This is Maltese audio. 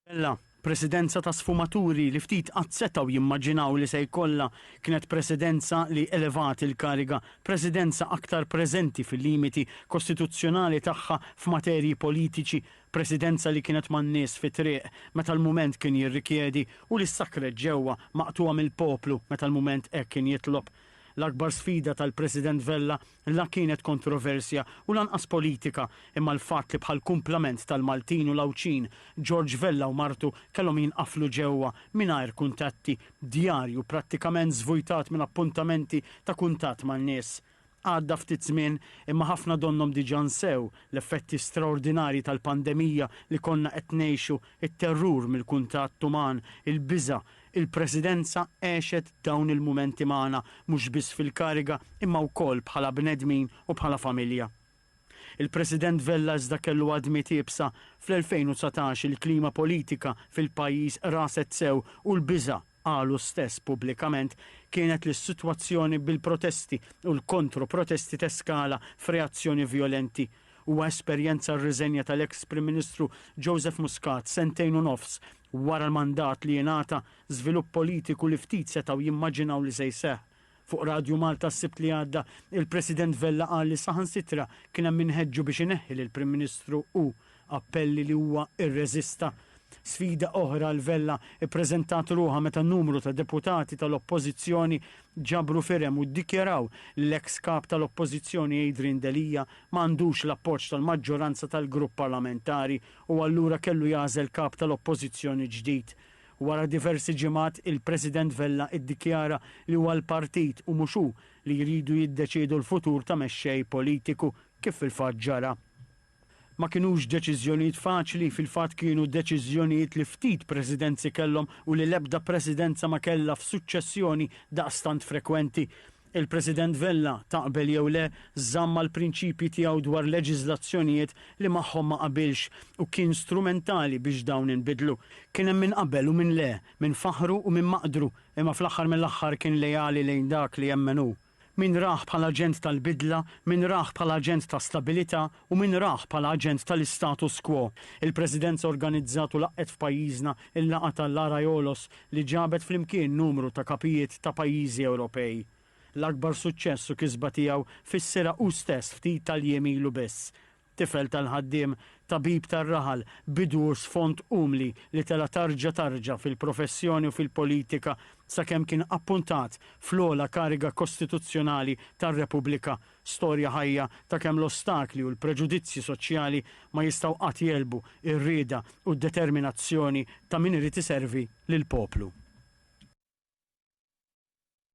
Vella, Presidenza ta' sfumaturi li ftit qatt setgħu jimmaġinaw li se jkollha. Kienet presidenza li elevat il-kariga, presidenza aktar preżenti fil-limiti kostituzzjonali tagħha f'materji politiċi, presidenza li kienet man-nies fit-triq meta l-mument kien jirrikjedi u li ssakret ġewwa maqtugħa mill-poplu meta l-mument hekk kien jitlob. L-akbar sfida tal-President Vella la kienet kontroversja u lanqas politika imma l-fatt li bħall-kumplament tal-Maltin u l-Għawdxin, George Vella u martu kellhom jinqaflu ġewwa mingħajr kuntatti, djarju prattikament żvujtat minn appuntamenti ta' kuntatt man-nies. Għadda ftit żmien imma ħafna donnhom diġà nsew l-effetti straordinarji tal-pandemija li konna qed ngħixu, it-terrur mill-kuntatt uman, il-biża', Il-Presidenza għexet dawn il-mumenti magħna mhux biss fil-kariga imma wkoll bħala bnedmin u bħala familja. Il-President Vella iżda kellu għadmiet iebsa. Fl-2019 il-klima politika fil-pajjiż raset sew u l-biża', qal hu stess pubblikament, kienet li s-sitwazzjoni bil-protesti u l-kontro-protesti teskala f'reazzjoni vjolenti. Huwa esperjenza r-riżenja tal-eks Prim Ministru Joseph Muscat sentejn u nofs wara l-mandat li ingħata, żvilupp politiku li ftit setgħu jimmaġinaw li se jseħħ. Fuq Radju Malta s-Sibt li għadda, il-President Vella qal li saħansitra kien hemm min ħeġġu biex ineħħi lill-Prim Ministru hu, appelli li huwa rreżista. Sfida oħra għal Vella ppreżentat ruħha meta numru ta' deputati tal-Oppożizzjoni ġabru firem u ddikjaraw li l-eks Kap tal-Oppożizzjoni Adrian Delia ma għandux l-appoġġ tal-maġġoranza tal-grupp parlamentari u allura kellu jagħżel Kap tal-Oppożizzjoni ġdid. Wara diversi ġimgħat, il-President Vella iddikjara li huwa l-partit u mhux hu li jridu jiddeċiedu l-futur ta' mexxej politiku, kif fil-fatt ġara. Ma kinux deċiżjonijiet faċli, fil-fatt kienu deċiżjonijiet li ftit presidenzi kellhom u li l-ebda presidenza ma kellha f'suċċessjoni daqstant frekwenti. Il-President Vella, taqbel jew le, żamm mal-prinċipji tiegħu dwar leġiżlazzjonijiet li magħhom ma qabilx u kien strumentali biex dawn inbidlu. Kien hemm min qabel u min le, min faħħru u min maqdru, imma fl-aħħar mill-aħħar kien leali lejn dak li jemmen hu. Min rah bħala aġent tal-bidla, min rah bħala aġent ta' stabilità u min rah bħala aġent tal-istatus quo. Il-Presidenza organizzat u laqqgħet f'pajjiżna l-laqgħa ta' l-Arraiolos li ġabet flimkien numru ta' kapijiet ta' pajjiżi Ewropej. L-akbar suċċess u kisba tiegħu fissirha hu stess ftit tal-jiem ilu biss. Tifel tal-ħaddiem, tabib tar-raħal, bidu u sfond umli li tela' tarġa tarġa fil-professjoni u fil-politika sakemm kien appuntat fl-ogħla kariga kostituzzjonali tar-Repubblika, storja ħajja ta' kemm l-ostakli u l-preġudizzji soċjali ma jistgħu qatt jegħlbu r-rieda u d-determinazzjoni ta' min irid iservi lill-poplu.